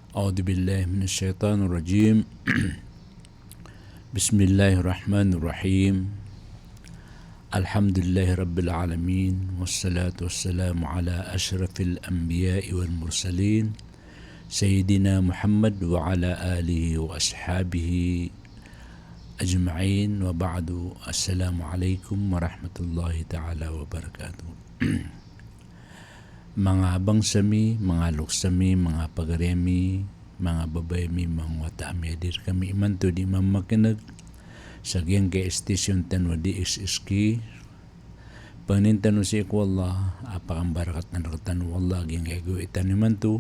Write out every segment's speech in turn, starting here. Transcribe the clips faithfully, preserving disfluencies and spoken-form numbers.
أعوذ بالله من الشيطان الرجيم. بسم الله الرحمن الرحيم. الحمد لله رب العالمين، والصلاة والسلام على أشرف الأنبياء والمرسلين، سيدنا محمد وعلى آله وأصحابه أجمعين، وبعد. السلام عليكم ورحمة الله تعالى وبركاته. Manga bangsa mi, manga loks ami, manga pagari ami, manga babay ami, manga wata ami, a di rkami imanto di mamakineg sa giyangkai a station tano a D X S K. Pangnin tano sii ko Allah a pakambarakatan rktano o Allah giyangkai a gawii tano imanto,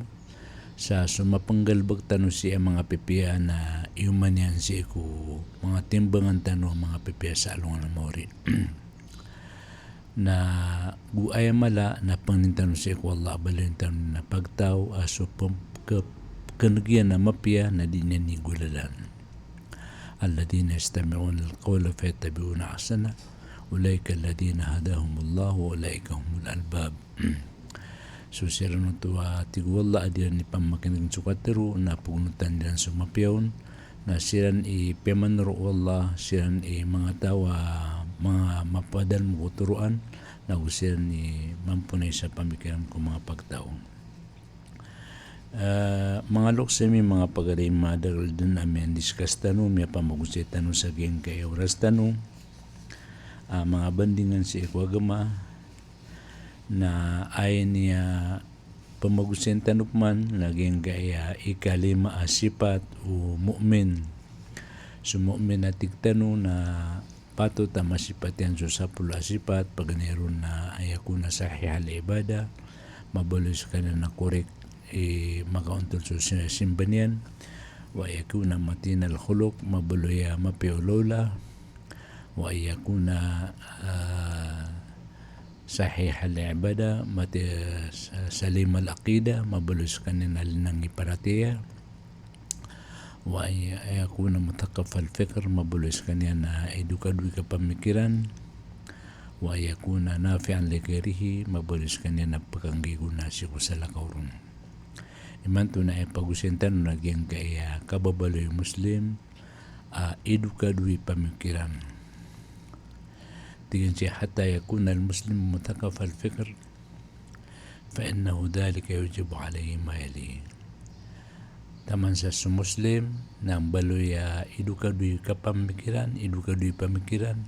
sa so mapenggalebek tano sii a manga pipiya na iyoman iyan sii ko manga timbangan tano a manga pipiya sa alongan a maori. Na go aya mala na pangnin tano sii ko Allah a baloyin tano na pagtaw a so pem-, ke-, keneg iyan a mapiya na di niyan igolalan. الذين يستمعون القول فيتبعون أحسنه، أولئك الذين هداهم الله وأولئك هم الألباب. So siran oto a tig o Allah a di iran ipamakineg so katero na pagonotan iran so mapiya on, na siran i piyamanoro o Allah, siran i manga taw a manga mapadalm ko toroan, na go siran i mamponay sa pamikiran ko manga pagtaw. Ah, manga loks ami, manga pagari, madakel den a miyandiskas tano, miyapamagosay tano sa giyangkai a oras tano. Ah, manga bandingan sii ko agama, na aya niyan pamagosayn tano pman na giyangkai a ikalima a sipat o mu'min. So mu'min a tig tano na patot a masipat iyan so sapolo a sipat, paganay ron na an yakuna sahih al-ibadah, mabaloy skaniyan na korek i makaontol so si-, simba niyan, wa an yakuna matin al-khuluq, mabaloy a mapiya o olaola, wa an yakuna, ah, sahih al-ibadah, mati-, sa-, salim al-aqidah, mabaloy skaniyan a linang i paratiyaya. Wa an ya-, yakuna muthaqaf al-fikr, mabaloy skaniyan a idokadowa i kapamikiran. Wa an yakuna nafi'an li ghayrihi, mabaloy skaniyan a pkhanggigona sii ko salakaw ron. Imanto na aya pagosayn tano na giyangkai a kababaloy o Muslim a idokadowa i pamikiran. Tig iyan sii, hatta yakuna al-muslim muthaqaf al-fikr, fa innahu dhalika yujibu alayhi ma yali. Taman sa so Muslim na mbaloy a idokadowa i kapamikiran, idokadowa i pamikiran,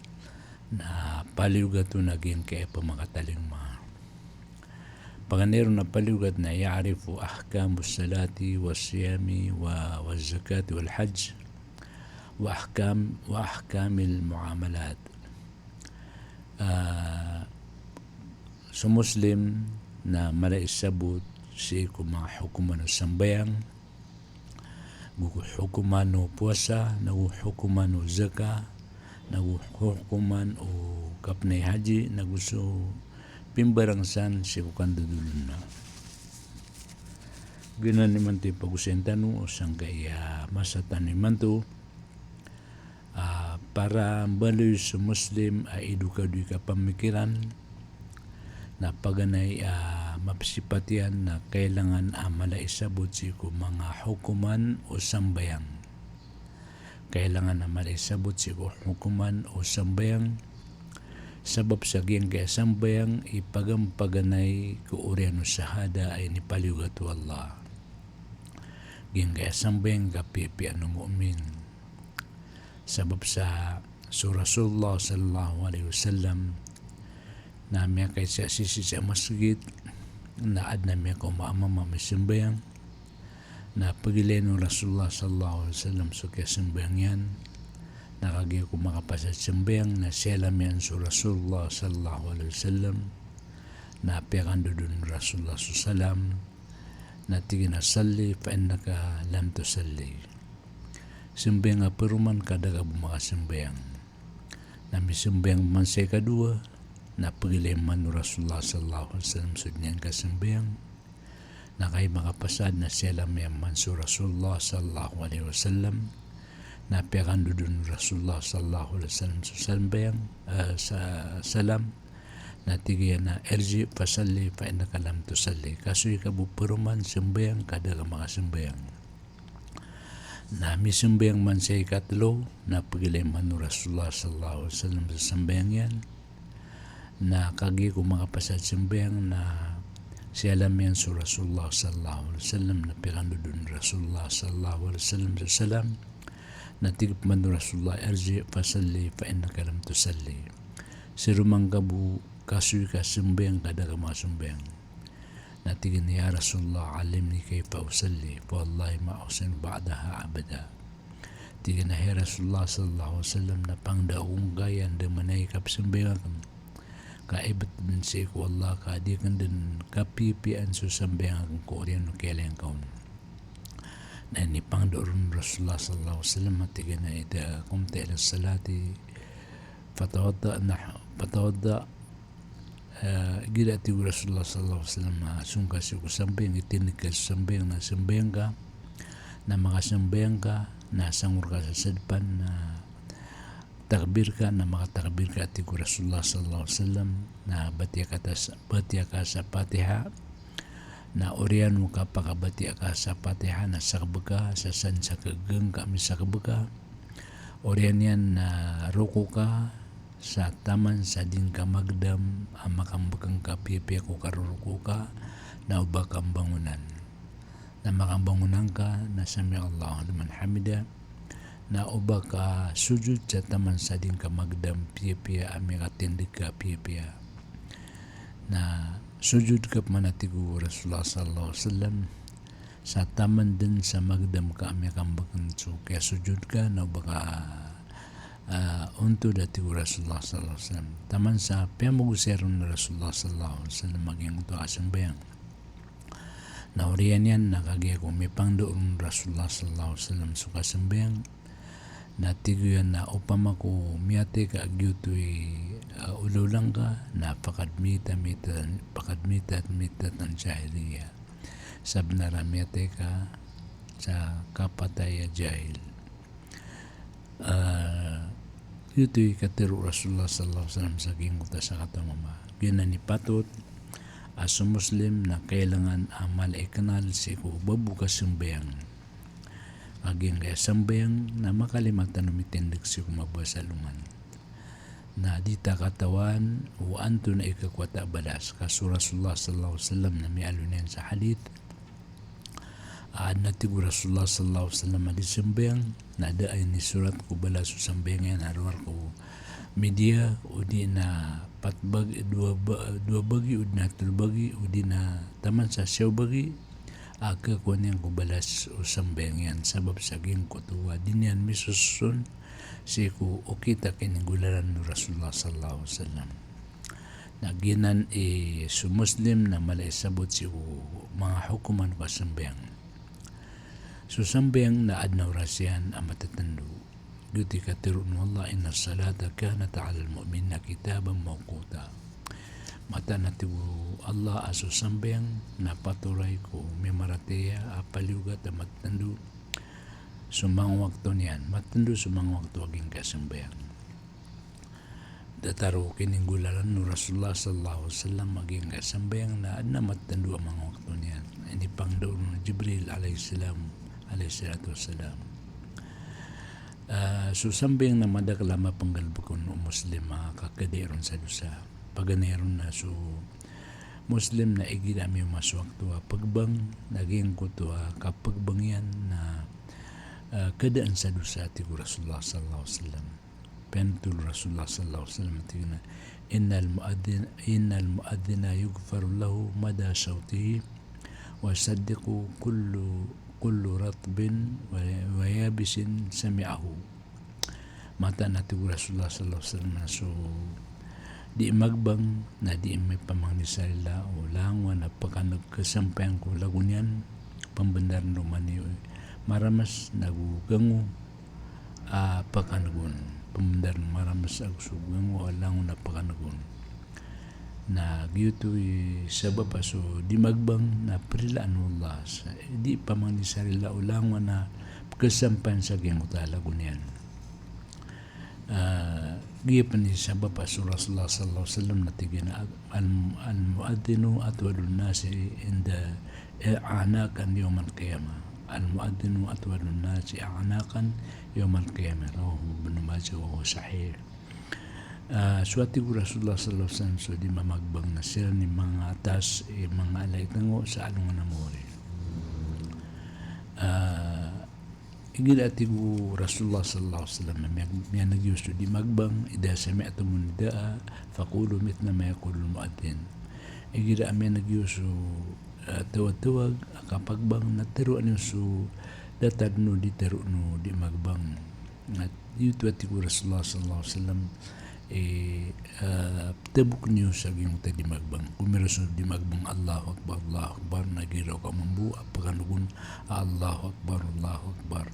na paliyogat on a giyangkai a pamakatalingoma. Paganay ron a paliyogat na ya'rifu ahkamus salati was siyami wa, waz zakati wal hajj wa ahkam, wa ahkamil muamalat. Ah, so Muslim na mala i sabot sii ko manga hokoman o sambayang, go hokoman o powasa, nago hokoman o zaka, nago hokoman o kapnay haji, nago so pimbarang san sii ko kandodolon na. Giyanan imanto i pagosayn tano o sangkaya masa tano imanto. Ah, para mbaloy so Muslim a idokadowa i kapamikiran, na paganay a mapsipat iyan na kailangan a mala i sabot sii ko manga hokoman o sambayang. Kailangan a mala i sabot sii ko hokoman o sambayang. Sabap sa giyangkai a sambayang i pagampaganay ko oriyan o shahada a inipaliyogat o Allah. Giyangkai a sambayang i kapiyapiyaan o mu'min. Sabap sa so Rasulullah sallallahu alaihi wasallam na miyakaisa sii sa masgit, na adn a miyakaoma a mama a misambayang. Na pagilayn o Rasulullah sallallahu alaihi wasallam so kiyasambayang iyan. Na kagiya ko makapasad sambayang na siyalam iyan so Rasulullah sallallahu alaihi wasallam. Na piyakandodon o Rasulullah so salam. Na tig iyan a, "Salli fa innaka lam tusalli." Sambayang a paroman ka da ka bo makasambayang. Na misambayang man sa ikadowa, na pagilay man o Rasulullah sallallahu alaihi wasallam so di niyan kasambayang. Na kagiya makapasad na siyalam iyan man so Rasulullah sallallahu alaihi wasallam. Na piyakandodon o Rasulullah sallallahu alaihi wasallam so sambayang, eh, sa-, salam. Na tig iyan a, "Irji' fasalli fa innaka lam tusalli." Kasoy ka bo paroman, sambayang ka da ka makasambayang. Na misambayang man sa ikatlo, na pagilay man o Rasulullah sallallahu alaihi wasallam sa sambayang iyan. Na kagiya ko makapasad sambayang na siyalami iyan so Rasulullah sallallahu alaihi wasallam, na piyakandod on o Rasulullah sallallahu alaihi wasallam sa salam. Na tig pman o Rasulullah, "Irji' fasalli fa innaka lam tusalli." Siroma ngka bo, kasoy ka sambayang ka da ka makasambayang. Na tig iyan, "Ya Rasulullah, allimni kayfa usalli, fa wallahi ma uhsinu ba'daha abada." Tig iyan a, "Hay Rasulullah sallallahu alaihi wasallam, na pangndao ngka aya andamanaya i kapsambayang akn. Ka ibt dn sii ko Allah ka di akn dn kapiyapiyaan so sambayang akn ko oriyan o kiyailay ngka on." Na inipangndao ron o Rasulullah sallallahu alaihi wasallam a tig iyan a, "Idha qumta ila salati fatawadda', nah, fatawadda'." Eh, igira, tig o Rasulullah sallallahu alaihi wasallam, a song ka sii ko sambayang, itindg ka so sambayang, na sambayang ka, na makasambayang ka, na sangor ka sa sadpan, na takbir ka, na makatakbir ka, tig o Rasulullah sallallahu alaihi wasallam, na batiya ka tas-, batiya ka sa Fatiha, na oriyan o kapakabatiya ka sa Fatiha na sakb ka sa san sa khagang ka misakb ka. Oriyan iyan na roko ka sa taman sa di ngka magdam a makambkng ka piyapiya ko karoroko ka, na oba ka mbangonan. Na makambangonan ka na sami Allahu liman hamidah. Na oba ka sujud sa taman sa di ngka magdam piyapiya a mikatindg ka piyapiya. Na sujud ka pman, a tig o Rasulullah sallallahu alaihi wasallam, sa taman dn sa magdam ka a mikambkng so kiyasujud ka, na oba ka, ah, ontod, a tig o Rasulullah sallallahu alaihi wasallam. Taman sa piyamagosay ron o Rasulullah sallallahu alaihi wasallam a giyangkoto a kasambayang. Na oriyan iyan na kagiya ko mipangndao ron o Rasulullah sallallahu alaihi wasallam so kasambayang, na tig iyan a opama ko miyatay ka a giyoto i, ah, olaola ngka, na faqad mita mita-, faqad mita mitatan jahiliyyah. Sabnar a miyatay ka sa kapatay a jahil. Ah, giyoto i katharo o Rasulullah sallallahu alaihi wasallam sa giyangkoto a sakataw a mama. Giyanan i patot a so Muslim na kailangan a mala i knal sii ko babo kasambayang. A giyangkaya sambayang na makalima tano mitindg sii ko mababa sa alongan. Na di ta katawan o antonaa i kakowata a balas. Ka so Rasulullah sallallahu alaihi wasallam na miyaaloy niyan sa hadith, a adn a tig o Rasulullah sallallahu alaihi wasallam a di sambayang na da a inisorat ko balas o sambayang iyan a rowar ko media, odi na pat bagi, dowa ba-, dowa bagi, odi na tlo bagi, odi na taman sa siyaw bagi, a khakowa niyan ko balas o sambayang iyan sabap sa giyangkoto a di niyan misoson sii ko okit a kininggolalan o Rasulullah sallallahu alaihi wasallam. Na giyanan i so Muslim na mala i sabot sii ko manga hokoman o kasambayang. So sambayang na adn a oras iyan a matatndo. Giyoto i katharo o Allah, "Innas salata kanat alal mu'minina kitaban mawquta." Mataan a tig o Allah a so sambayang na patoray ko mimaratiyaya a paliyogat a matatndo so manga wakto niyan, matatndo so manga wakto a giyangkaya sambayang. Datar o kininggolalan o Rasulullah sallallahu alaihi wasallam a giyangkaya sambayang na adn a matatndo a manga wakto niyan. Inipangndao ron o Jibril alayhis salam, alayhis salatu wassalam. Ah, so sambayang na madakl a mapnggalbk on o Muslim a kakadai ron sa dosa. Paganay ron na so Muslim na igira miyaoma so wakto a pgbang, na giyangkoto a kapgbang iyan na, ah, kadaan sa dosa, tig o Rasulullah sallallahu alaihi wasallam. Piyanothol o Rasulullah sallallahu alaihi wasallam a tig iyan a, "Innal muadhdhin-, innal muadhdhina yughfaru lahu mada sawtihi, wa yusaddiqu kullu, kullu ratbin wa, wa yabisin sami'ahu." Mataan a tig o Rasulullah sallallahu alaihi wasallam a so dii magbang na dii mipamangni sa rila o langowan a pkhan'g, kasampay angko lagon iyan, pmbnar ron mani maramas nago gango a pkhan'g on, pmbnar ron maramas ago so gango a langon a pkhan'g on. Na giyoto i sabap a so dii magbang na prilaan o Allah sa dii pamangni sa rila o langowan a pkhasampayan sa giyangkoto a lagon iyan. Ah, giya pn i sabap a so Rasulullah sallallahu alaihi wasallam na tig iyan a, "Al-, al-muadhdhinu atwalun nasi inda, eh, a'naqan yawmal qiyamah." al-mu'adhdhinu atwalun nasi a'naqan yawmal qiyamah, rawahu Ibnu Majah wa huwa sahih. Ah, so a tig o Rasulullah sallallahu alaihi wasallam, so di mamagbang na siran i manga atas, i manga ala i tngo sa alongan a mawri. Ah, igira a tig o Rasulullah sallallahu alaihi wasallam, miya-, miyaneg iyo so di magbang, idha sami'tumun nida'a, faqulu mithla ma yaqulul mu'adhdhin. Igira a miyaneg iyo so, ah, tawag-tawag a kapagbang, na tharoa niyo so datar o di tharoa o di magbang. Na giyoto a tig o Rasulullah sallallahu alaihi wasallam, eh, ah, pthabok niyo sa giyangkoto a di magbang. Gomiraw so di magbang, "Allahu Akbar, Allahu Akbar," na giraw ka mambo a pkanogon a, "Allahu Akbar, Allahu Akbar."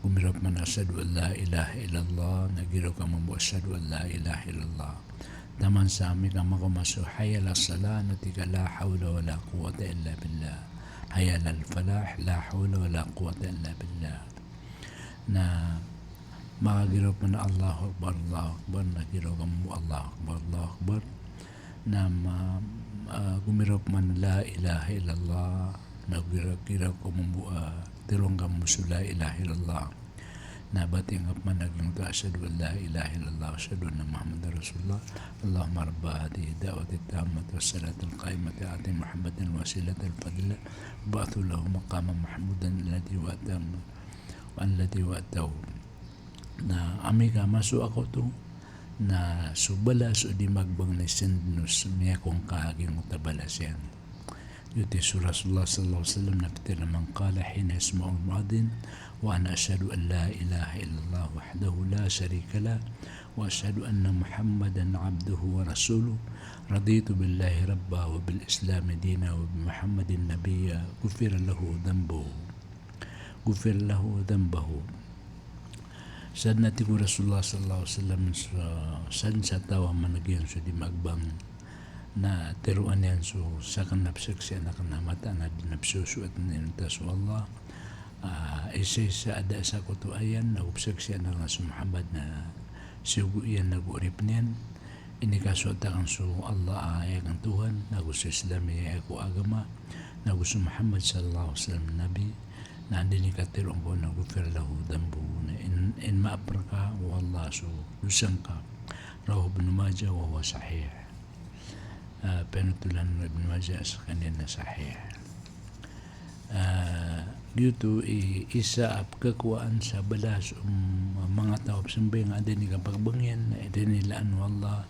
Gomiraw pman a, "Ashhadu an la ilaha illallah," na giraw ka mambo a, "Ashhadu an la ilaha illallah." Taman sa amay ka makaoma so "Hayya alas salah," na tig ka, "La hawla wala quwwata illa billah. Hayya alal falah, la hawla wala quwwata illa billah." Na makagiraw pman a, "Allahu Akbar, Allahu Akbar," na giraw ka mambo a, "Allahu Akbar, Allahu Akbar." Na ma-, ah, gomiraw pman a, "La ilaha illallah," na giraw, giraw ka mambo a, ah, tharoa ngka mambo so "La ilaha illallah." Na batiya ngka pman a giyangkoto a, "Ashhadu an la ilaha illallah, ashhadu anna Muhammadan Rasulullah, Allahumma rabba hadhihi da'wati tammati was salatil qa'imati a'ti Muhammadan wasilatan wal fadilah, wab'athhu lahu maqaman mahmudan alladhi wa'adtahu, alladhi wa'adtahu." Na amay ka masowa ka oto, na so balas o di magbang na isend o so miyakong ka a giyangkoto a balas iyan. Giyoto i so Rasulullah sallallahu alaihi wasallam na pitharo a, "Man qala hina yasma'ul mu'adhdhin wa ana ashhadu an la ilaha illallah wahdahu la sharika lah, wa ashhadu anna Muhammadan abduhu wa rasuluh, raditu billahi rabba wa bil islami dina wa bi Muhammadin nabiyya, ghufira lahu dhanbuhu." Ghufira lahu dhanbuhu. Sadn a tig o Rasulullah sallallahu alaihi wasallam, sa, sadn sa taw a maneg iyan so di magbang na tharoa niyan so sakn a pzaksian akn a mataan a dn a pzosoat iyan ta so Allah, ah, isa-isa a da a sakoto iyan, na go pzaksian akn a so Muhammad na sogo iyan na go oripn iyan, inikasoat akn so Allah a aya akn Tuhan, na go so Islam a aya ko agama, na go so Muhammad sallallahu alaihi wasallam a nabi, na anda i katharoa ngka on na ghufira lahu dhanbuhu, na in, inmaap rka o Allah so dosa ngka. Rawahu Ibnu Majah wa huwa sahih. Ah, piyanothol o Ibnu Majah a skaniyan na sahih. Ah, giyoto i isa a pkhakowaan sa balas o manga taw a pzambayang a da niyan kapagbang iyan, rinilaan o Allah,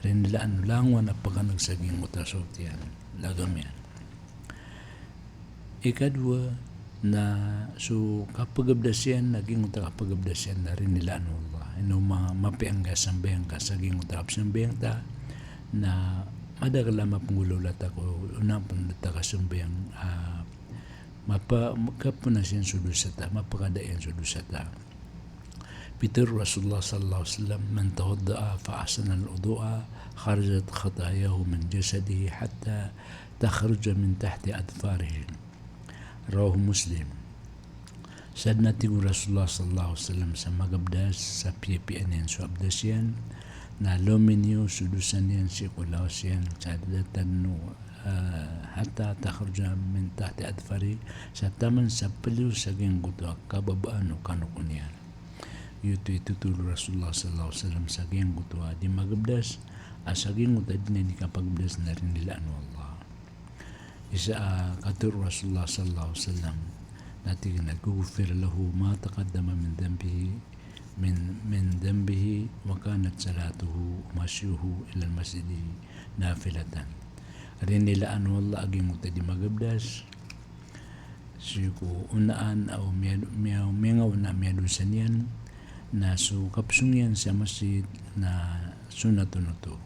rinilaan o langowan a pkaneg sa giyangkoto a sawt iyan, lagam iyan. Ikadowa na so kapagabdas iyan, na giyangkoto a kapagabdas iyan na rinilaan o Allah. Ino ma-, mapiya angka sambayang ka sa giyangkoto a kapzambayang ta, na madakl a mapnggolawla ta ko onaan pn ta kasambayang, ah, mapa-, makaponas iyan so dosa ta, mapakada iyan so dosa ta. Pitharo o Rasulullah sallallahu alaihi wasallam, "Man tawadda'a fa ahsanal wudu'a, kharajat khatayahu min jasadihi hatta takhruja min tahti adfarihi." Rawahu Muslim. Sadn a tig o Rasulullah sallallahu alaihi wasallam, sa magabdas, sa piyapiya niyan so abdas iyan, na lomi niyo so dosa niyan sii ko lawas iyan, sa datar o, ah, hatta takhruja min tahti adfarihi, sa taman sa pliyo sa giyangkoto a kababaan o kanoko niyan. Giyoto i thotol o Rasulullah sallallahu alaihi wasallam sa giyangkoto a di magabdas, a sa giyangkoto a di niyan di kapagabdas na rinilaan o Allah. Isa a katharo o Rasulullah sallallahu alaihi wasallam na tig iyan a, "Ghufira lahu ma taqaddama min dhanbihi, min, min dhanbihi, wa kanat salatuhu wa mashyuhu ilal masjidi nafilatan." Rinilaan o Allah a giyangkoto a di magabdas sii ko onaan a miya-, miya-, miyangaoona a miyadosa niyan, na so kapsong iyan sa masjid na sunnat onoto.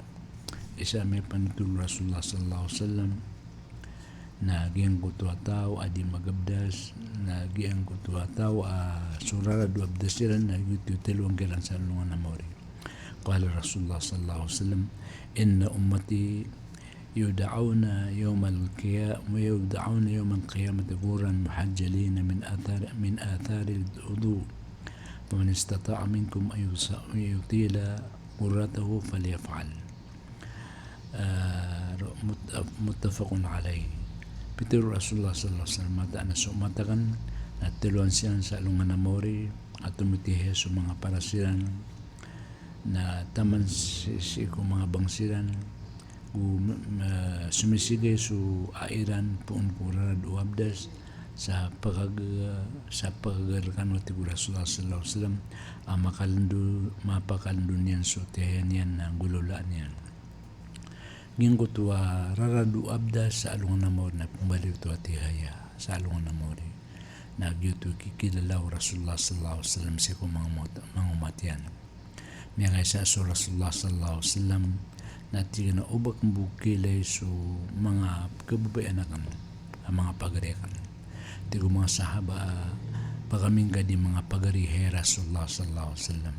Isa a miyapanothol o Rasulullah sallallahu alaihi wasallam na giyangkoto a taw a di magabdas, na giyangkoto a taw a so rarad o abdas iran na giyoto i talowan kiran sa alongan a mawri. Qala Rasulullah sallallahu alaihi wasallam, "Inna ummati yud'auna yawmal qiya-, yud'auna yawmal qiyamati ghurran muhajjalina min athar-, min atharil wudu. Faman istata'a minkum an yusa-, an yutila ghurratahu falyaf'al." Ah, mut-, muttafaqun alaih. Pitharo o Rasulullah sallallahu alaihi wasallam, mataan a so umat akn, Na tlo an siran sa alongan a maori a tomitihaya so manga paras iran, na taman sii, sii ko manga bangsa iran, go, eh, somisigay so ai iran poon ko rarad o abdas sa pagag-, sa pagagal kano, tig o Rasulullah sallallahu alaihi wasallam, a makalndo-, mapakalndo niyan so tihaya niyan na golawlaan iyan. Giyangkoto a rarad o abdas sa alongan a maori na pmbaloy oto a tihaya sa alongan a maori. Na giyoto i kikilala o Rasulullah sallallahu alaihi wasallam sii ko manga umat, manga umat iyan. Miyakaisa so Rasulullah sallallahu alaihi wasallam na tig iyan a o ba kmbo kiilay so manga kababaian akn a manga pagari akn. Tig o manga sahaba a, pagari ngka di manga pagari, hay Rasulullah sallallahu alaihi wasallam.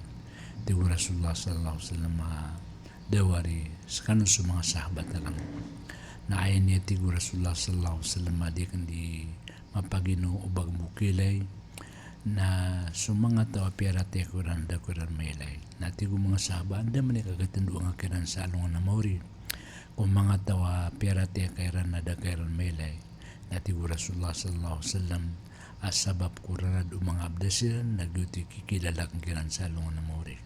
Tig o Rasulullah sallallahu alaihi wasallam a, da wari skano so manga sahabat akn. Na aya niyan, tig o Rasulullah sallallahu alaihi wasallam, a di akn di mapagino o ba kmbo kiilay na so manga taw a piyaratiyaya ko iran, da ko iran mailay. Na tig o manga sahaba, anda man i kakatndoa ngka kiran sa alongan a maori ko manga taw a piyaratiyaya ka iran na da ka iran mailay? Na tig o Rasulullah sallallahu alaihi wasallam a sabap ko rarad o manga abdas iran na giyoto i kikilala akn kiran sa alongan a maori.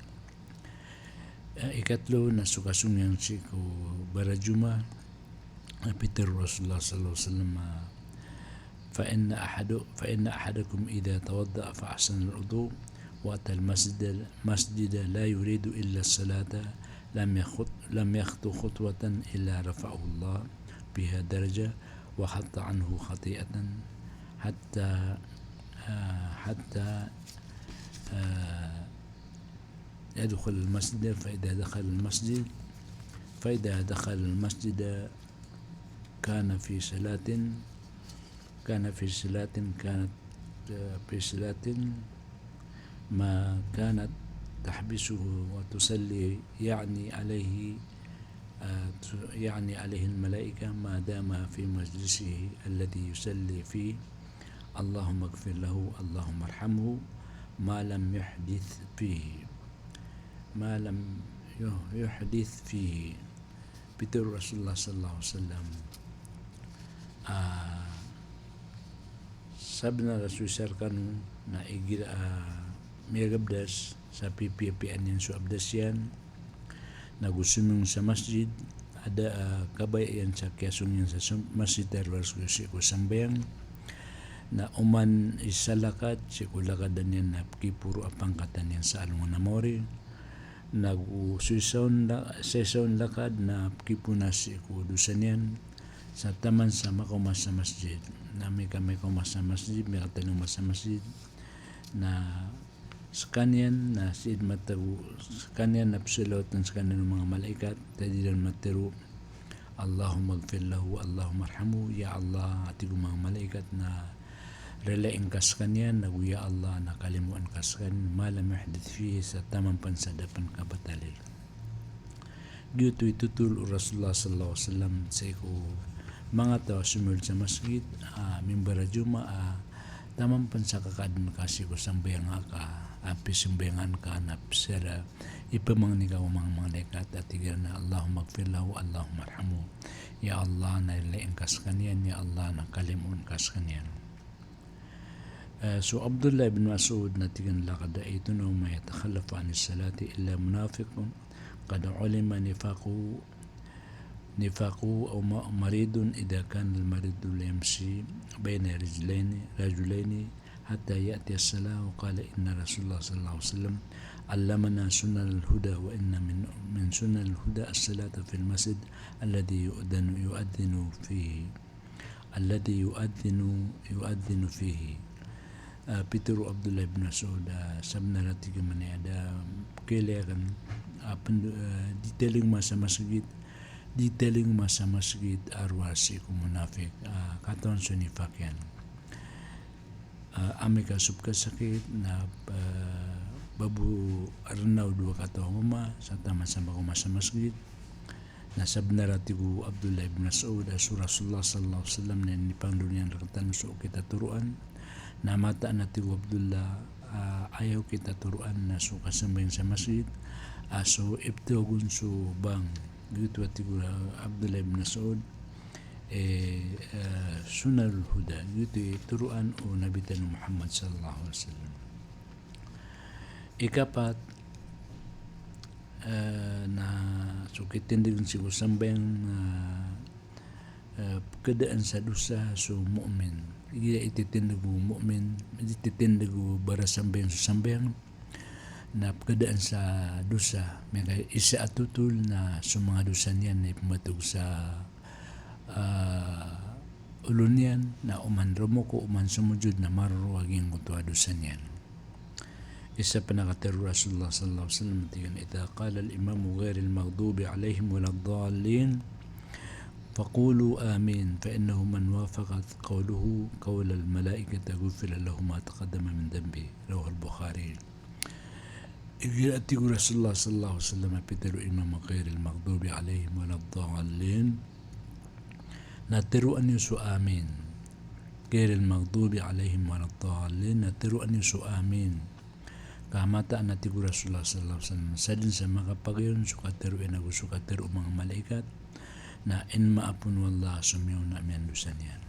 Eh, ikatlo na so kasong iyan sii ko barajuma, eh, pitharo o Rasulullah sallallahu alaihi wasallam, eh, "Fa inna ahadu-, fa inna ahadakum idha tawadda'a fa ahsana al-wudu' wa ata al-masjid, masjida la yuridu illa as-salata, lam yakhut-, lam yakhtu khutwatan illa rafa'ahu Allah biha darajah wa hatta anhu khati'atan hatta, eh, hatta, eh, يدخل المسجد، فإذا دخل المسجد، فإذا دخل المسجد كان في صلاة، كان في صلاة، كانت، في صلاة ما كانت تحبسه وتصلي، يعني عليه، آه، يعني عليه الملائكة ما دام في مجلسه الذي يصلي فيه، اللهم اغفر له، اللهم ارحمه، ما لم يحدث فيه." Ma lam yuh-, yuhdith fihi. Pitharo o Rasulullah sallallahu alaihi wasallam, ah, sabnar a so isa rkano na igira a miyagabdas sa pipiyapiyaan iyan so abdas iyan, na go somiyong sa masjid, a da a kabaya iyan sa kiyasong iyan sa sam-, masjid a rowar sii ko sambayang, na oman i sa lakad sii ko lakad iyan na pkiporo a pangkatan iyan sa alongan a maori, na go so isa on la-, sa isa on lakad na pkipoon sii ko dosa niyan sa taman sa makaoma sa masjid. Na amay ka makaoma sa masjid, makatalingoma sa masjid, na skaniyan na sii dn matago, skaniyan na pzalawaten skaniyan o manga malaikat, ta di iran matharo, "Allahumma ighfir lahu, Allahumma arhamhu." Ya Allah, a tig o manga malaikat, na rilai ngka skaniyan, na go ya Allah, na kalimoon ka skaniyan, ma lam yuhdith fihi, sa taman pn sa da pn kabatali. Giyoto i thotol o Rasulullah sallallahu alaihi wasallam sii ko manga taw a somiyold sa masjid a mimbarajuma a taman pn sa kakaadn ka sii ko sambayang aka a pisambayangan ka na pzala ipamangni ka o manga malaikat a tig iran a, "Allahumma ighfir lahu, Allahumma arhamhu." Ya Allah, na rilai ngka skaniyan, ya Allah, na kalimoon ka skaniyan. Eh, so Abdullah ibn Mas'ud na tig iyan a, "Laqad ra'aytu yawman yatakhallafu anis salati illa munafiqun qad ulima nifaquhu, nifaquhu aw ma-, maridun idha kana al-maridu la yamshi bayna rijlayni, rajulayni hatta ya'tiya as-salah, wa qala inna Rasulullah sallallahu alaihi wasallam allamana sunan al-huda, wa inna min, min sunan al-huda as-salatu fil masjid alladhi yu'dhanu, yu'adhdhinu fihi." Alladhi yu'adhdhinu, yu'adhdhinu fihi. Ah, pitharo o Abdullah ibn Mas'ud, ah, sabnar a tig iyan a da kiilay akn, ah, pnd-, ah, di talingoma sa masjid, di talingoma sa masjid a rowar sii ko munafik, ah, katawan so nifaq iyan. Ah, amay ka so pkhasakit na, ah, ba bo rna o dowa kataw a mama sa taman sa makaoma sa masjid. Na sabnar a tig o Abdullah ibn Mas'ud a so Rasulullah sallallahu alaihi wasallam na inipangndao niyan rktano so okit a toroan. Na mataan a tig o Abdullah, ah, aya okit a toroan na so kasambayang sa masjid a so iptawag on so bang. Giyoto a tig o Abdullah ibn Mas'ud, eh, eh, Sunanul Huda, giyoto i toroan o Nabi tano Muhammad sallallahu alaihi wasallam. Ikapat, eh, na so kitindeg sii ko sambayang na, eh, pekadaan sa dosa so mu'min. Igira ititindeg o mu'min, ititindeg o barasambayang so sambayang, na pekadaan sa dosa, miyakaisa a totol na so manga dosa niyan na ipembatog sa, ah, olo niyan, na oman romoko, oman somojod na maroro a giyangkoto a dosa niyan. Isa pen a katero o Rasulullah sallallahu alaihi wasallam, tig iyan, "Idha qala al-imamu ghairil maghdubi alaihim waladdallin, faqulu amin, fa innahu man wafaqat qawluhu qawlal malaikati ghufira lahu ma taqaddama min dhanbihi." Rawahul Bukhari. Igira, tig o Rasulullah sallallahu alaihi wasallam, a pitero o imam a ghairil maghdubi alaihim waladdallin, na teroa niyo so amin. Ghairil maghdubi alaihim waladdallin, na teroa niyo so amin. Ka mataan a, tig o Rasulullah sallallahu alaihi wasallam, sa den sa makapagayon so katero iyan ago so katero o manga malaikat, na inimaap on o Allah so miyaona a miyandosa niyan.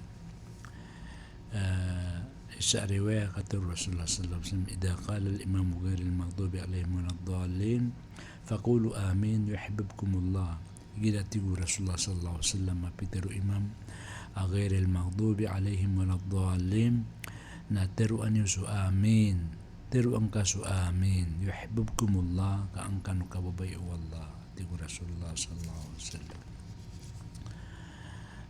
Eh, isa a riwayat, katero o Rasulullah sallallahu alaihi wasallam, "Idha qala al-imamu ghairil maghdubi alaihim waladdallin, faqulu amin yuhibbukumullah." Igira, tig o Rasulullah sallallahu alaihi wasallam, a pitero o imam a ghairil maghdubi alaihim waladdallin, na teroa niyo so amin. Teroa ngka so amin. "Yuhibbukumullah," ka an kano kababaya o Allah, tig o Rasulullah sallallahu alaihi wasallam.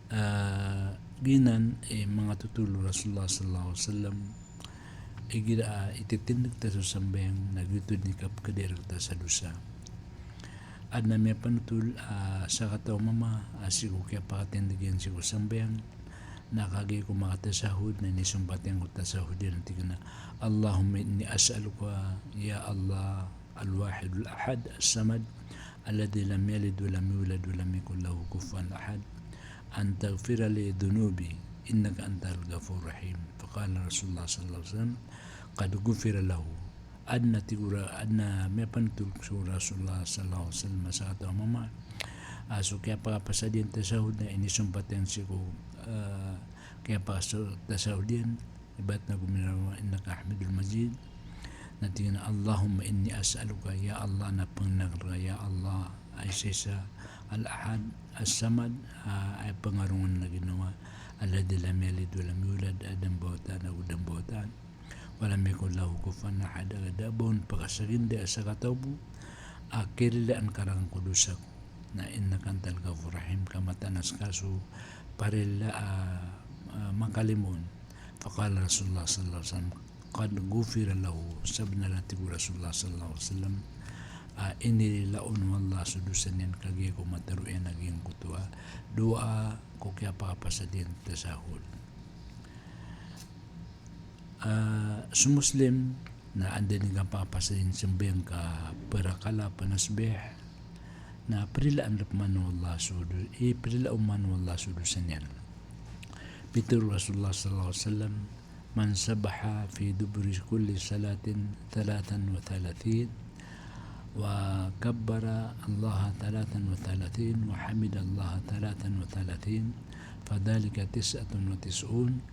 Ah, giyanan i manga totol o Rasulullah sallallahu alaihi wasallam, igira, ah, ititindeg ta so sambayang, na giyoto den i kapekadaan rekta sa dosa. Aden a miyapanotol, ah, sakataw a mama, ah, sii ko kiyapakatindeg iyan sii ko sambayang, na kagiya ko makatashahhud, na inisompat iyan ko tashahhud iyan, tig iyan a, "Allahumma inni as'aluka, ya Allah, al-wahidul ahad, as-samad, alladhi lam yalid wa lam yulad wa lam yakun lahu kufuwan ahad, an taghfira li dhunubi, innaka antal ghafurur rahim." Faqala Rasulullah sallallahu alaihi wasallam, "Qad ghufira lahu." Aden a tig o Ra-, aden a miyapanotol so Rasulullah sallallahu alaihi wasallam a sakataw a mama, ah, so kiyapakapasad iyan tashahhud na inisompat iyan sii ko, ah, kiyapakatashahhud iyan, ibarat na gomiraw, "Innaka Hamidun Majid." Na tig iyan a, "Allahumma inni as'aluka," ya Allah, na pengenan reka, ya Allah, a isaisa, al-ahad, as-samad, ah, a aya pengarongan na ginawa, alladhi lam yalid wa lam yulad, a da mbawataan ago da mbawataan, wa lam yakun lahu kufuwan ahad, a da a ba on pekasaginda a sakataw bo a kirilaan ka raken ko dosa ko. Na innaka antal ghafurur rahim, ka mataan a seka so parilaa, ah, ah, makalimoon. Faqala Rasulullah sallallahu alaihi wasallam, "Qad ghufira lahu." Sabenar a tig o Rasulullah sallallahu alaihi wasallam, ah, inilila on o Allah so dosa niyan kagiya ko matero iyan a giyangkoto a doa ko kiyapakapasad iyan tashahhud. Ah, so Muslim na anda den i kapakapasad iyan sambayang ka perakala penasbih, na perilaan rep man o Allah so do-, i perilao man o Allah so dosa niyan. Pitero o Rasulullah sallallahu alaihi wasallam, "Man sabbaha fi duburi kulli salatin thalathan wa thalathin, wa kabbara Allaha thalathan wa thalathin, wa hamidallaha thalathan wa thalathin, fadhalika tis'atun wa tis'un,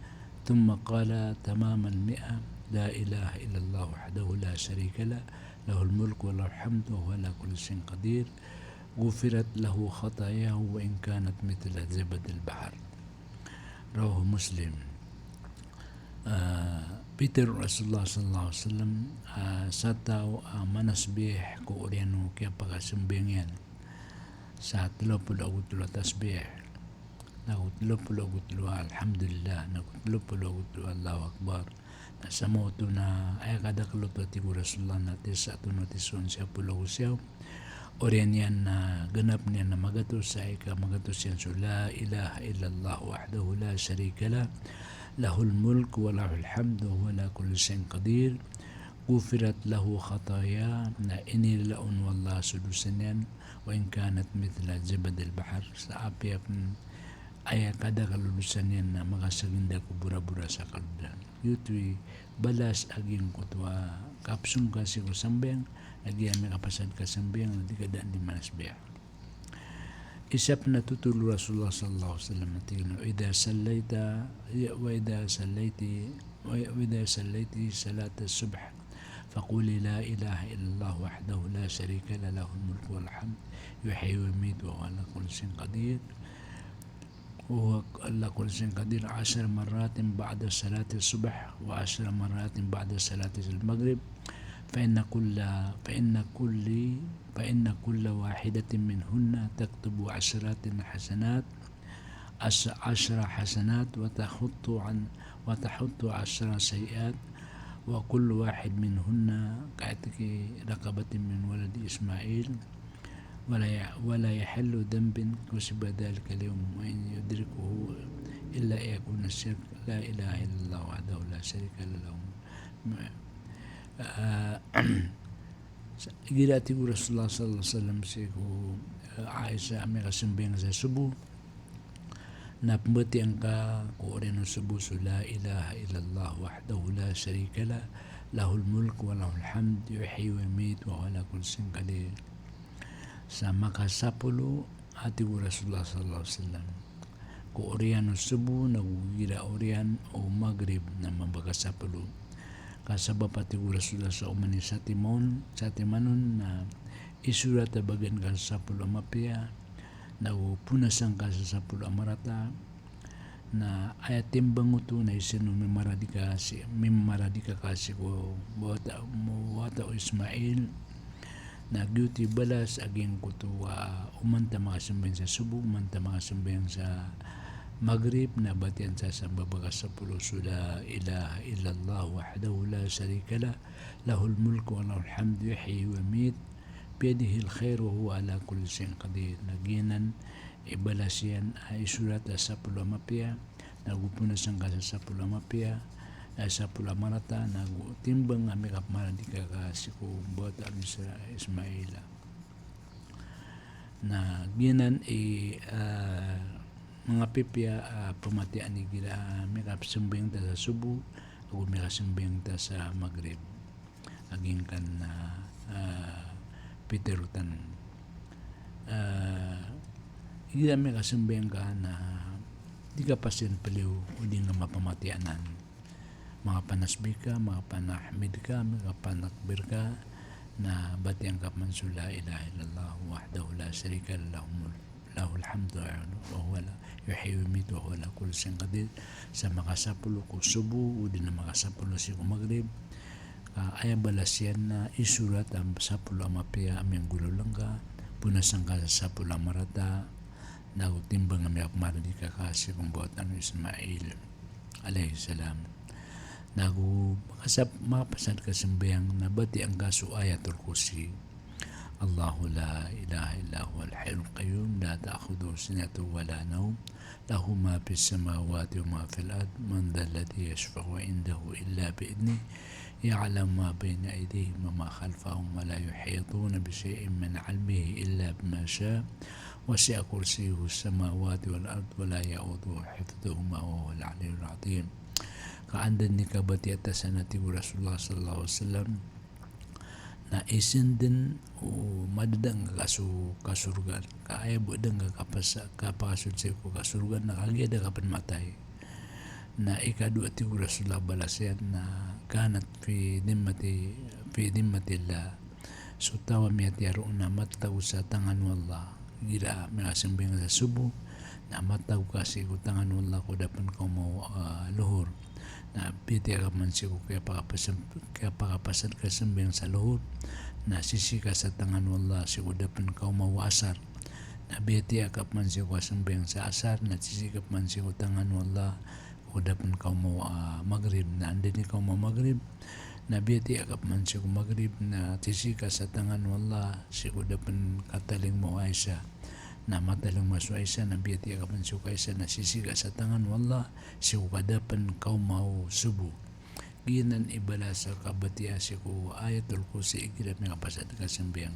thumma qala tamamal mi'ah, la ilaha illallah wahdahu la sharika lah, lahul mulku wa lahul hamdu wa huwa ala kulli shay'in qadir, ghufirat lahu khatayahu wa in kanat mithla zabadil bahr." Rawahu Muslim. Ah, pitero o Rasulullah sallallahu alaihi wasallam, ah, sa taw a manasbih ko oriyan o kiyapakasambayang iyan sa telo polo ago telo a tasbih, nago telo polo ago telo a alhamdulillah, nago telo polo ago telo a Allahu Akbar, na sa maoto na aya kadakel oto a tig o Rasulullah na tis'atun wa tis'un, siyaw polo ago siyaw. Oriyan iyan na genap niyan na magatos, aya ka magatos iyan so la ilaha illallah wahdahu la sharika lah, lahul mulku wa lahul hamdu wa huwa ala kulli shay'in qadir, ghufirat lahu khatayah, na inilila on o Allah so dosa niyan, wa in kanat mithla zabadil bahr, sa apiya pen aya kadakel o dosa niyan na makasaginda ko borabora sa kalodan. Giyoto i balas a giyangkoto a kapesong ka sii ko sambayang, lagid a miyakapasad ka sambayang, na di ka daan di manasbih. Isa pn a thotol o Rasulullah sallallahu alaihi wasallam a tig iyan a, "Wa idha sallaita, wa idha sallaiti, wa, wa idha sallaiti salata subh, faquli la ilaha illallah wahdahu la sharika lah, lahul mulku wa lahul hamd, yuhyi wa yumitu wa huwa ala kulli shay'in qadir." Wa huwa ala kulli shay'in qadir, ashra marratin ba'da salati subh, wa ashra marratin ba'da salati al-maghrib, fa inna kulla, fa inna kulli, fa inna kulla wahidatin minhunna taktubu ashratin hasanat, ash-, ashra hasanat, wa tahuttu an, wa tahuttu ashra sayyi'at, wa kullu wahid minhunna ka'itqi raqabatin min waladi Ismail, wa la ya-, wa la yahillu dhanbun kutiba dhalika al-yawm, wa in yudrikhu illa an yaqula shirk, la ilaha illallah wahdahu la sharika lah, lahu. Ah, igira tig o Rasulullah sallallahu alaihi wasallam sii ko, ah, Aisha a miyakasambayang sa subuh, na pmbatiyaan ka ko oriyan o subuh so la ilaha illallah wahdahu la sharika lah, lahul mulku wa lahul hamd, yuhyi wa yumitu wa huwa ala kulli shay'in qadir. Sa makasapolo a tig o Rasulullah sallallahu alaihi wasallam ko oriyan o subuh nago igira oriyan o maghrib na mambaka sapolo. Ka sabap a tig o Rasulullah sa oman i satiman on, satiman on na isorat a bagian ka sa sapolo a mapiya, nago ponasan ka sa sapolo a marata, na aya timbang oto na isa on mimaradika si, mimaradika ka sii ko bawata, bawata o Ismail. Na giyoto i balas a giyangkoto a oman ta makasambayang sa subuh, oman ta makasambayang sa maghrib, na batiyaan sa sa mbabaka sapolo so la ilaha illallah wahdahu la sharika lah, lahul mulku wa lahul hamdu yuhyi wa yumitu biyadihil khair wa huwa ala kulli shay'in qadir. Na giyanan i balas iyan a isorat a sapolo a mapiya, nago ponasan ka sa sapolo a mapiya, a sapolo a marata, nago timbang a miyakapmaradika ka sii ko bawata o Isra-, Ismail. Na giyanan i, ah, manga pipiya, ah, pmatiyaan igira miyakasambayang ta sa subuh ago miyakasambayang ta sa maghrib. A giyangkanan, ah, pitharo tano. Ah, igira miyakasambayang ka na di ka pasin pliyo odi na mapamatiya anan. Makapanasbih ka, makapanahmid ka, makapanakbir ka, na batiyaan ka pman so la ilaha illallah wahdahu la sharika lah, lahul mulk, lahul hamdu wa huwa ala, yuhyi wa yumitu wa huwa ala kulli shay'in qadir. Sa makasapolo ko subuh, odi na makasapolo sii ko maghrib. Ka aya balas iyan na isorat a sapolo a mapiya a miyanggolalangka, ponasan ka sa sapolo a marata, nago timbang a miyakapmaradika ka sii ko bawata o Ismail alayhis salam. Nago makasap-, makapasad ka sambayang na batiyaan ka so Ayatul Kursi. Allahu la ilaha illa huwal hayyul qayyum, la ta'khudhuhu sinatun wa la nawm, lahu ma fis samawati wa ma fil ard, man dhal ladhi yashfa'u indahu illa bi idhnih, ya'lamu ma bayna aydihim wa ma khalfahum, wa la yuhituna bi shay'in min ilmihi illa bima sha', wasi'a kursiyyuhus samawati wal ard, wa la ya'uduhu hifdhuhuma wa huwal aliyyul azim. Ka anda dn i kabatiya ta san, a tig o Rasulullah sallallahu alaihi wasallam, na isa dn o madadang ka so kasorgaan. Ka aya bo dn ka kapasa-, kapakasold sii ko kasorgaan na kagiya da ka pn matay. Na ikadowa, a tig o Rasulullah, balas iyan na kanat fi dhimmati, fi dhimmatillah. So taw a miyatiyaro na matatago sa tangan o Allah. Igira miyakasambayang sa subuh, na matatago ka sii ko tangan o Allah ko da pn kaoma o, ah, lohor. Na biyatiya ka pman sii ko kiyapakapasad, kiyapakapasad ka sambayang sa lohor, na sisii ka sa tangan o Allah sii ko da pn kaoma o asar. Na biyatiya ka pman sii ko kasambayang sa asar, na sisii ka pman sii ko tangan o Allah ko da pn kaoma o, ah, maghrib. Na anda dn i kaoma o maghrib, na biyatiya ka pman sii ko maghrib, na sisii ka sa tangan o Allah sii ko da pn katalingoma o isa. Na matalingoma so isa, na biyatiya ka pman sii ko isa, na sisii ka sa tangan o Allah sii ko da pn kaoma o subuh. Giyanan i balas a kabatiya sii ko Ayatul Kursi igira miyakapasad ka sambayang.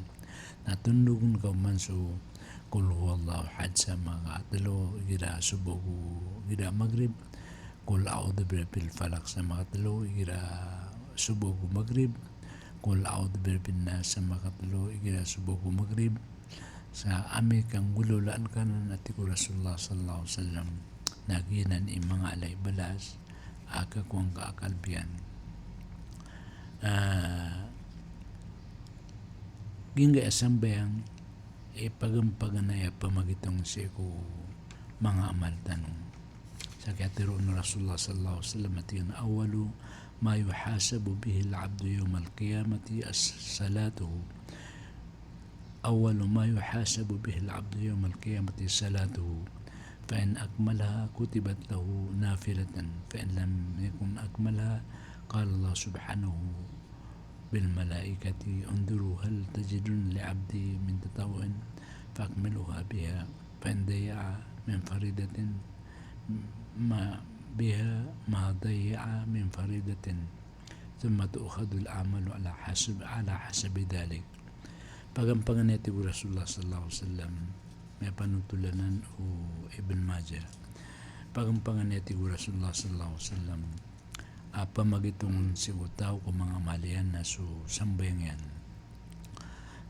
Na tondog on ka oman so Qul huwallahu ahad sa makatlo igira subuh ago igira maghrib, Qul a'udhu birabbil falaq sa makatlo igira subuh ago maghrib, Qul a'udhu birabbin nas sa makatlo igira subuh ago maghrib, Sa amay ka nggololaan ka nan, a tig o Rasulullah sallallahu alaihi wasallam, na giyanan i manga ala i balas a kakowa ngka a kalbiyan. Ah, giyangkai a sambayang i pagampaganay a pamagitong sii ko manga amal tano. Sa kiyatharoa o Rasulullah sallallahu alaihi wasallam a tig iyan, "Awwalu ma yuhasabu bihil abdu yawmal qiyamati as-, salatuhu." "Awwalu ma yuhasabu bihil abdu yawmal qiyamati salatuhu, fa in akmalaha kutibat lahu nafilatan, fa in lam yakun akmalaha, qala Allah subhanahu bil malaikati, unzuru hal tajiduna li abdi min tatawwu'in, fa akmiluha biha, fa in dayya'a min faridatin ma biha ma dayya'a min faridatin, thumma tu'khadhul a'malu ala hasab-, ala hasabi dhalik." Pagampangan iyan, tig o Rasulullah sallallahu alaihi wasallam, miyapanothol anan o Ibn Majah. Pagampangan iyan, tig o Rasulullah sallallahu alaihi wasallam, a pamagitongan sii ko taw ko manga amal iyan na so sambayang iyan.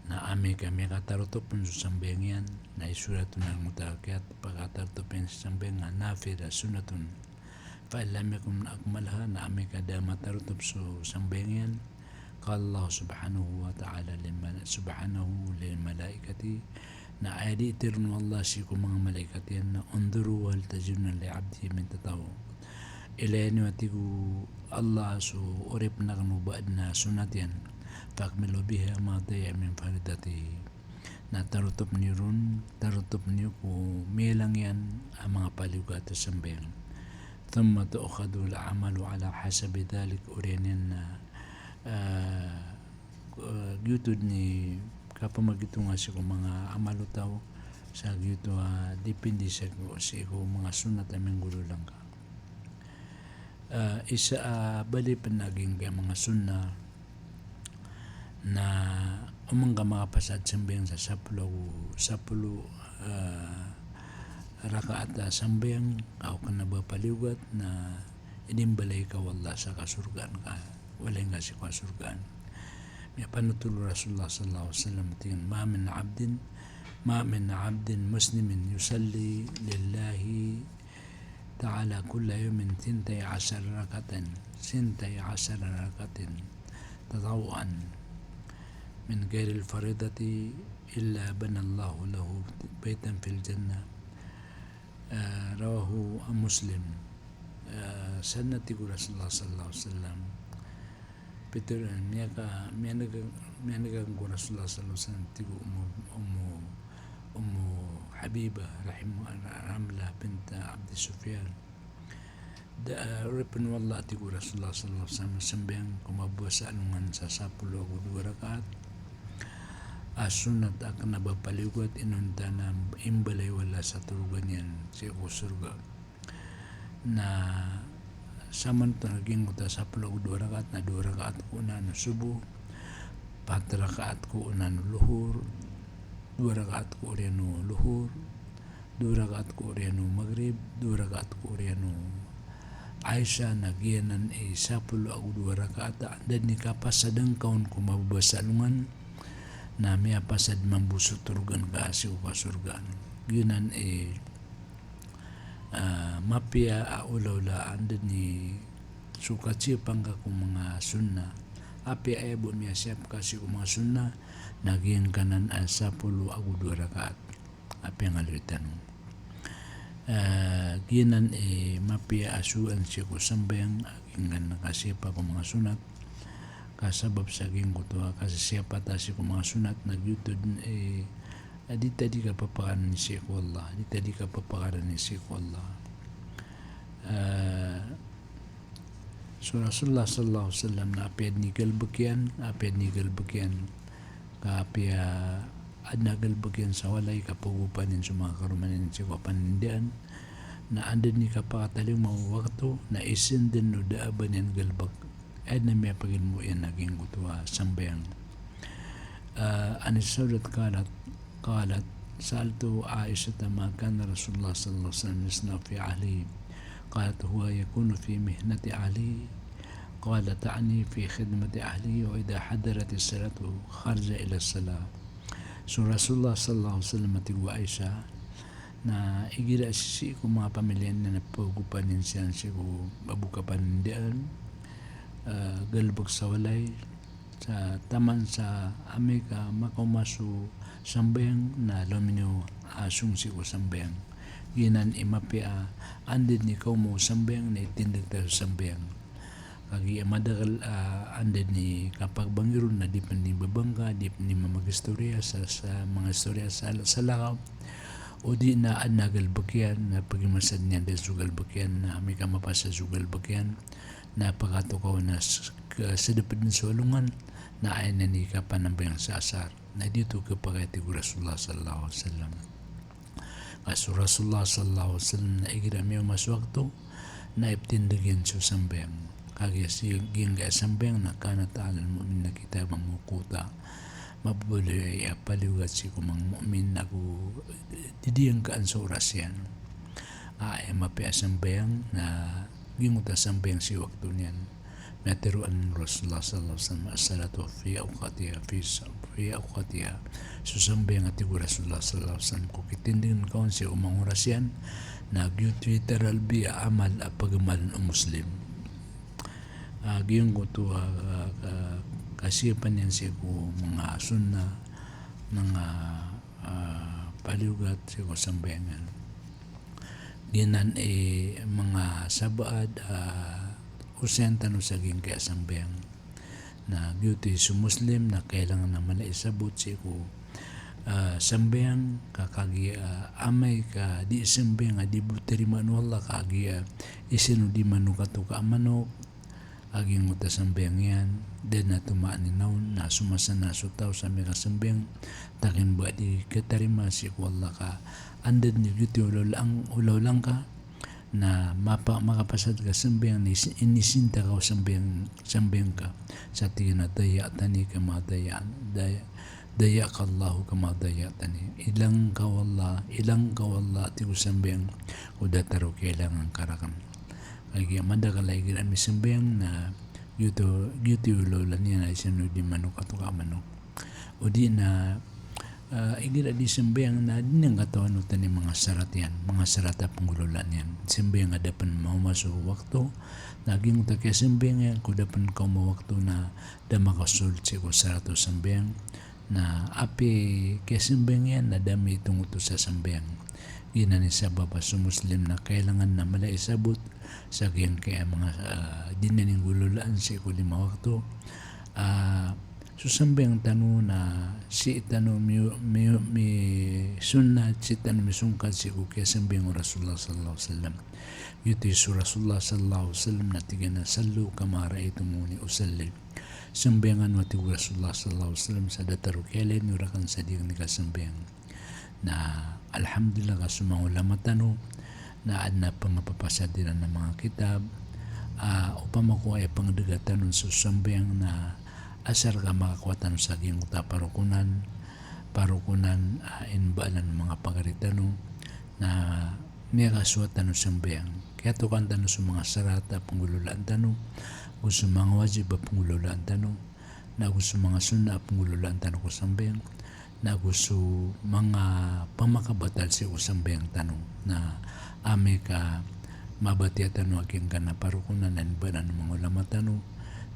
Na amay ka miyakatarotop on so sambayang iyan, na isorat on a giyangkoto a kiyapakatarotop iyan sa sambayang a nafila, sunnatun. Fa in lam yakun akmalaha, na amay ka da matarotop so sambayang iyan, qala Allah subhanahu wa ta'ala lil mala-, subhanahu lil malaikati, na aya dii tharoon o Allah sii ko manga malaikat iyan na, "Unzuru hal tajiduna li abdi min tatawwu'." Ilaya niyo, a tig o Allah, so oripn akn o ba adn a sunnat iyan, "Fa akmilu biha ma dayya'a min faridatihi." Na tarotop niyo ron, tarotop niyo ko miyalang iyan a manga paliyogat a sambayang. Thumma tu'khadhul a'malu ala hasabi dhalik, oriyan iyan na, ah, ah, giyoto dn i kapamagitonga sii ko manga amal o taw, sa giyoto a dipindi sii ko, sii ko manga sunnat a minggolawla ngka. Ah, isa a bali pn a giyangkai a manga sunnah na oman ka makapasad sambayang sa sapolo ago, sapolo, ah, rakaat a sambayang, ka o kna ba paliyogat na inimbalay ka o Allah sa kasorgaan ka, walay ngka sii ko kasorgaan. Miyapanothol o Rasulullah sallallahu alaihi wasallam, tig iyan, "Ma min abdin, ma min abdin muslimin yusalli lillahi ta'ala kulla yawmin thintai ashara rak'atan, thintai ashara rak'atan tatawwu'an min ghairil faridati illa banallahu lahu baytan fil jannah." Ah, rawahu Muslim. Ah, sa na tig o Rasulullah sallallahu alaihi wasallam, pitharo, miyaka, miyaneg, miyaneg ko Rasulullah sallallahu alaihi wasallam, tig o Ummu, Ummu, Ummu Habiba, rahimah, Ramlah bint Abdi Sufyan. Da, ah, oripn o Allah, tig o Rasulullah sallallahu alaihi wasallam, sambayang ko mababa sa alongan sa sapolo ago dowa rakaat a sunnat a kna ba paliyogat, inonta na imbalay o Allah sa torogan iyan sii ko sorga. Na samanto na giyangkoto a sapolo ago dowa rakaat na dowa rakaat ko onan o subuh, pat rakaat ko onan o lohor, dowa rakaat ko oriyan o lohor, dowa rakaat ko oriyan o magrib, dowa rakaat ko oriyan o isha, na giyanan i sapolo ago dowa rakaat a anda dn i kapasadan ka on ko mababa sa alongan, na miyapasad mambo so torogan ka sii ko kasorgaan. Giyanan i, ah, mapiya a olaola a anda dn i so kasiyapa ngka ko manga sunnah. Apiya aya bo miyasiyap ka sii ko manga sunnah, na giyangkanan a sapolo ago dowa rakaat a piyangaloy tano. Ah, giyanan i mapiya a sowaan sii ko sambayang a giyangkanan a kasiyapa ko manga sunnat. Ka sabap sa giyangkoto a kasiyapa ta sii ko manga sunnat na giyoto dn i, ah, di ta di kapapakarani sii ko Allah, di ta di kapapakarani sii ko Allah. Ah, so Rasulullah sallallahu alaihi wasallam na apiya dn i galbk iyan, apiya dn i galbk iyan, ka apiya adn a galbk iyan sa walay ka pagopan iyan so manga karoma niyan sii ko panindian, na anda dn i kapakatalingoma o wakto, na isin dn o da a ba niyan galbk. Aya dn a miyapagilmo iyan a giyangkoto a sambayang. Ah, an Saudat qalat, qalat, sa'altu Aishata ma kana Rasulullah sallallahu alaihi wasallam yasna'u fi ahlihi. Qalat, huwa yakunu fi mihnati ahlihi. Qala, ta'ni fi khidmati ahlihi, wa idha hadaratis salatu kharaja ila salah. So Rasulullah sallallahu alaihi wasallam, a tig o Aisha, na igira sii ko manga pamilya niyan na pagopan iyan siran sii ko ba bo kapanindaan, ah, galbk sa walay, sa taman sa amay ka makaoma so sambayang na lominiyo a song sii ko sambayang. Giyanan i mapiya a anda dn i kaoma o sambayang na itindg ta so sambayang. Kagiya madakl a anda dn i kapagbangi ron na di pn dn i babangka, di pn dn i mamagistoriya sa, sa manga istoriya sa, sa lakaw. O di na adn a galbk iyan, na pagimasad niyan dn so galbk iyan, na amay ka mapasad so galbk iyan, na pkatokaw na s-, ka sdp dn so alongan, na aya nan i kapanambayang sa asar. Na giyoto i khapakay, a tig o Rasulullah sallallahu alaihi wasallam. Ka so Rasulullah sallallahu alaihi wasallam na igira miyaoma so wakto, na iptindg iyan so sambayang. Kagiya si giyangkaya sambayang na kanat alal mu'minina kitaban mawquta. Mababaloy aya a paliyogat sii ko manga mu'min ago didiyangkaan so oras iyan. A, aya mapiya a sambayang na giyangkoto a sambayang sii ko wakto niyan. Miyatharoa o Rasulullah sallallahu alaihi wasallam, "As-salatu fi awqatiha, fi sa-, fi awqatiha." So sambayang, a tig o Rasulullah sallallahu alaihi wasallam, ko kitindgn ka on sii ko manga oras iyan, na giyoto i taralbi a amal a pagamalan o Muslim. Ah, giyangkoto a, ah, ka-, kasiyapan iyan sii ko manga sunnah, manga, ah, paliyogat sii ko sambayang iyan. Giyanan i manga sabaad, ah, osayan tano sa giyangkaya sambayang. Na giyoto i so Muslim na kailangan a mala i sabot sii ko, ah, sambayang, ka kagiya, ah, amay ka di sambayang a di bo tarimaan o Allah, kagiya isa no di manok a toka a manok, a giyangkoto a sambayang iyan, da dn a tomaan iyan on, na so masa na so taw sa miyakasambayang, takin ba di katarima sii ko Allah ka anda dn i giyoto i olaola ang-, olaola ngka, na mapa-, makapasad ka sambayang na is-, inisinta ka o sambayang, sambayang ka. Sa tig iyan a, "Dayya'tani kama dayya-, day-, dayya'aka Allahu kama dayya'tani." Ilang ka o Allah, ilang ka o Allah, tig o sambayang, ko datar o kailangan ka rakn. Kagiya madakl a igira misambayang na giyoto, giyoto i olaola niyan a isa no di manok a toka a manok. O di na, ah, igira di sambayang na di niyan katawan oto i manga sarat iyan, manga sarat a pnggolawlaan iyan. Sambayang a da pn maoma so wakto, na giyangkoto a kiyasambayang iyan ko da pn kaoma o wakto na da makasold sii ko sarat o sambayang. Na apiya kiyasambayang iyan na da mitongoto sa sambayang. Giyanan i sabap a so Muslim na kailangan na mala i sabot sa giyangkaya manga, ah, di niyan inggolawlaan sii ko lima wakto. Ah, so sambayang tano na sii tano mi-, mi-, misunnat, sii tano misongkad sii ko kiyasambayang o Rasulullah sallallahu alaihi wasallam. Giyoto i so Rasulullah sallallahu alaihi wasallam na tig iyan a, "Sallu kama ra'aytumuni usalli." Sambayang kano, a tig o Rasulullah sallallahu alaihi wasallam, sa datar o kiyailay niyo rakn sa di niyan kasambayang. Na alhamdulillah ka so manga ulama tano na adn a pangapapasad iran a manga kitab, ah, opama ko aya pangdga tano so sambayang na asar ka makakowa tano sa giyangkoto a parokonan, parokonan, ah, inbaalan o manga pagari tano, na miyakasowa tano sambayang. Kiyatokan tano so manga sarat a pnggolawlaan tano, ago so manga wajib a pnggolawlaan tano, na ago so manga sunnah a pnggolawlaan tano ko sambayang, na ago so manga pamakabatal sii ko sambayang tano. Na amay ka mabatiya tano a giyangkanan a parokonan a inbaalan o manga ulama tano,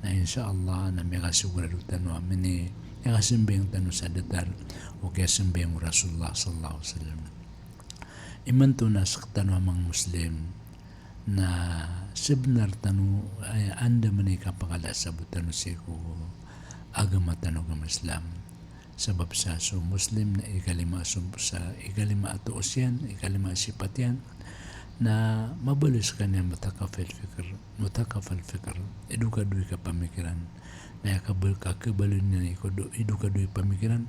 na insha Allah na miyakasigorado tano a mini-, miyakasambayang tano sa datar o kiyasambayang o Rasulullah sallallahu alaihi wasallam. Imanto na sktano a manga Muslim, na sbnar tano, eh, andamanaya i kapakala a sabot tano sii ko agama tano a agama Islam. Sabap sa so Muslim na ikalima so, sa ikalima a toos iyan, ikalima a sipat iyan, na mabaloy skaniyan muthaqaful fikr, muthaqaful fikr, idokadowa i kapamikiran. Na aya kaba-, kakhabaloy niyan i kodo-, idokadowa i pamikiran,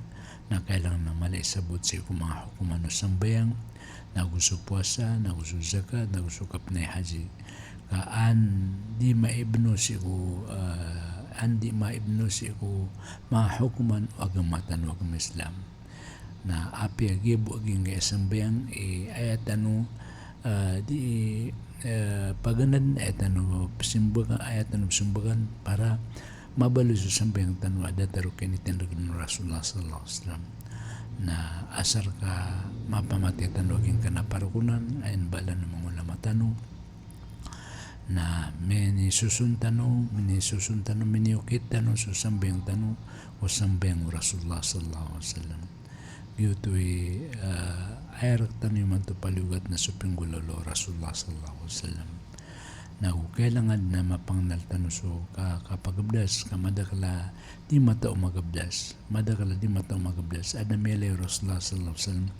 na kailangan a mala i sabot sii ko manga hokoman o sambayang, na ago so powasa, na ago so zakat, na ago so kapnay haji. Ka an di maibno sii ko, ah, an di maibno sii ko manga hokoman o agama tano a agama Islam. Na apiya giya bo a giyangkaya sambayang, eh, aya tano, ah, di, eh, paganadn, aya tano pzambagan, aya tano pzambagan para mabaloy so sambayang tano a datar o kinitindg o Rasulullah sallallahu alaihi wasallam. Na asar ka mapamatiya tano a giyangkanan a parokonan, aya inibaalan o manga ulama tano. Na minisoson tano, minisoson tano, miniokit tano so sambayang tano ko sambayang o Rasulullah sallallahu alaihi wasallam. Giyoto i, ah, aya rktano imanto paliyogat na so pinggolawla o Rasulullah sallallahu alaihi wasallam. Na go kailangan na mapangnal tano so ka-, kapagabdas, ka madakl a di matao magabdas. Madakl a di matao magabdas. Adn a miyailay o Rasulullah sallallahu alaihi wasallam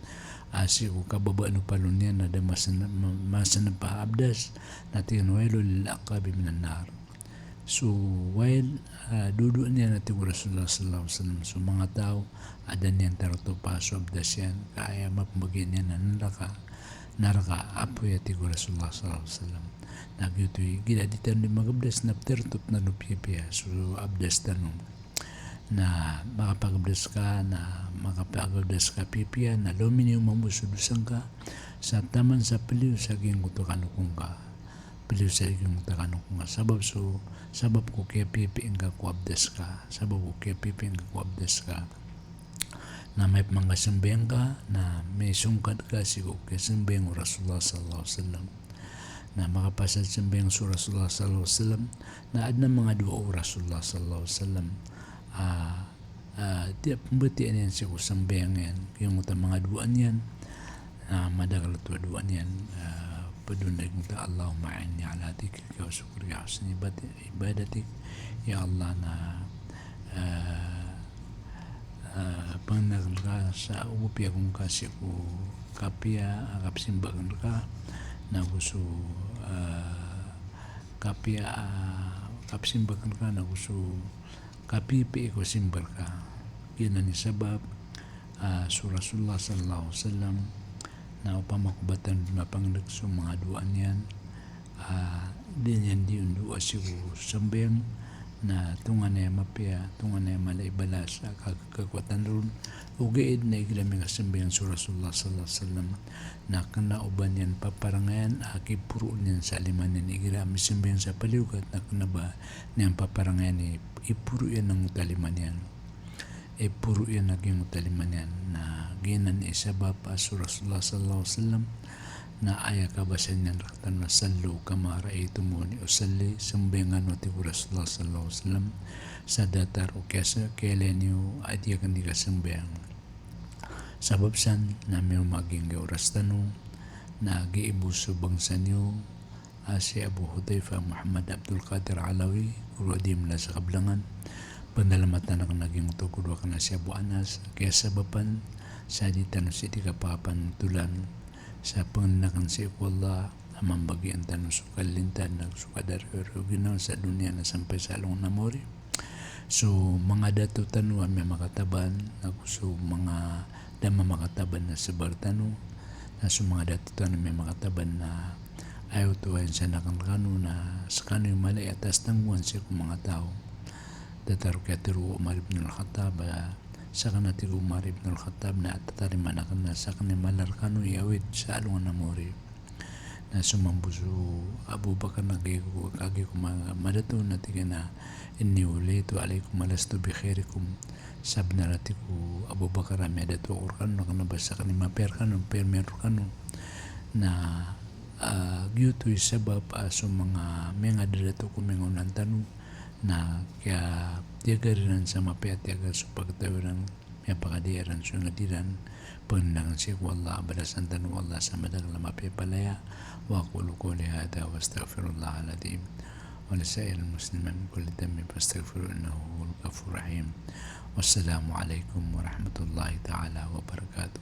a sii ko kababaan o palon iyan na da masn-, ma-, masnp a abdas, na tig iyan, "Wailul lil aqabi minan nar." So wail, ah, dodo niyan a tig o Rasulullah sallallahu alaihi wasallam, so manga taw a da niyan tarotop a so abdas iyan, ka aya mapmbagian iyan na naraka, naraka a apoy a tig o Rasulullah sallallahu alaihi wasallam. Na giyoto i, igira di tano di magabdas na ptarotop tano piyapiya so abdas tano. Na makapagabdas ka, na makapagabdas ka piyapiya, na lominiyo mambo so dosa ngka sa taman sa pliyo sa giyangkoto a kanokong ka. Pliyo sa giyangkoto a kanokong ka. Sabap so, sabap ko kiyapiyapiya ngka ko abdas ka. Sabap ko kiyapiyapiya ngka ko abdas ka. Na miyapmangasambayang ka, na misongkad ka sii ko kiyasambayang o Rasulullah sallallahu alaihi wasallam. Na makapasad sambayang so Rasulullah sallallahu alaihi wasallam, na adn a manga doa o Rasulullah sallallahu alaihi wasallam. Ah, ah, di a pmbatiya niyan sii ko sambayang iyan, giyangkoto a manga doa niyan. Ah, madakl oto a doa niyan, ah, pd on a giyangkoto a, "Allahumma a'inni ala dhikrika wa shukrika wa husni ibad-, ibadatik." Ya Allah, na, ah, ah, pangnin akn rka sa opiya akongka sii ko kapiya a kapsimba akn rka, na go so, ah, kapiya a kapsimba akn rka, na go so kapipiya ko simba rka. Giyanan i sabap, ah, so Rasulullah sallallahu alaihi wasallam, na opama ko ba tano di mapangndg so manga doa niyan, ah, di niyan di on doa sii ko sambayang, na tonganay a mapiya, tonganay a mala i balas a ka-, kakowa tano ron. Ogaid na igira miyakasambayang so Rasulullah sallallahu alaihi wasallam, na kna o ba niyan paparangayan a kiporo iyan sa lima niyan. Igira misambayang sa paliyogat, na kna ba niyan paparangayan i iporo iyan angkoto a lima niyan. Iporo iyan a giyangkoto a lima niyan. Na giyanan i sabap a so Rasulullah sallallahu alaihi wasallam na aya kabasa niyan rktano na, "Sallu kama ra'aytumuni usalli." Sambayang kano, a tig o Rasulullah sallallahu alaihi wasallam, sa datar o kiyasa-, kiyailay niyo a di akn di kasambayang. Sabap san na miyaoma giyangkai a oras tano, na giya bo so bangsa niyo, a si Abu Hudhaifa Muhammad Abdul Qadir Alawi, ko dowa di mala sa kablangan. Pndalamatan akn a giyangkoto ko dowa akn a si Abu Anas, kiyasabapan sa di tano sii di kapakapantolan, sa pangnin akn sii ko Allah a mambagian tano so kalilintad na so kadariyo-riyo ginawa sa doniya na sampay sa alongan a mori. So manga dato tano a miyamakataban, ago so manga da mamakataban na sabar tano, na so manga dato tano a miyamakataban na aya oto a insan akn rkano na skano i mala i atas tanggongan sii ko manga taw. Datar o kiyatharo o Umar ibn al-Khattab, a, sakn a tig o Umar ibn al-Khattab na tatarimaan akn na sakn i mala rkano i awid sa alongan a mori. Na so mambo so Abu Bakar na kagiya ko, kagiya ko ma-, madato na tig iyan a, "Inni wulitu alaykum wa lastu bi khayrikum." Sabnar, a tig o Abu Bakar, a miyadato ako rkano na kna ba sakn i mapiya rkano, piya miyan rkano. Na, ah, giyoto i sabap a so manga, manga dadato ko manga onan tano na kiyatiyagar iran sa mapiya a tiyagar so pagtaw iran, miyapakadiya iran so ingd iran. Pangnin akn sii ko Allah a balasan tano o Allah sa madakl a mapiya i palaya. Wa aqulu qawli hadha wa astaghfirullahal adhim wa li sa'iril muslimin min kulli dhanbin fastaghfiruhu innahu huwal ghafurur rahim. Wassalamu alaikum warahmatullahi ta'ala wabarakatuh.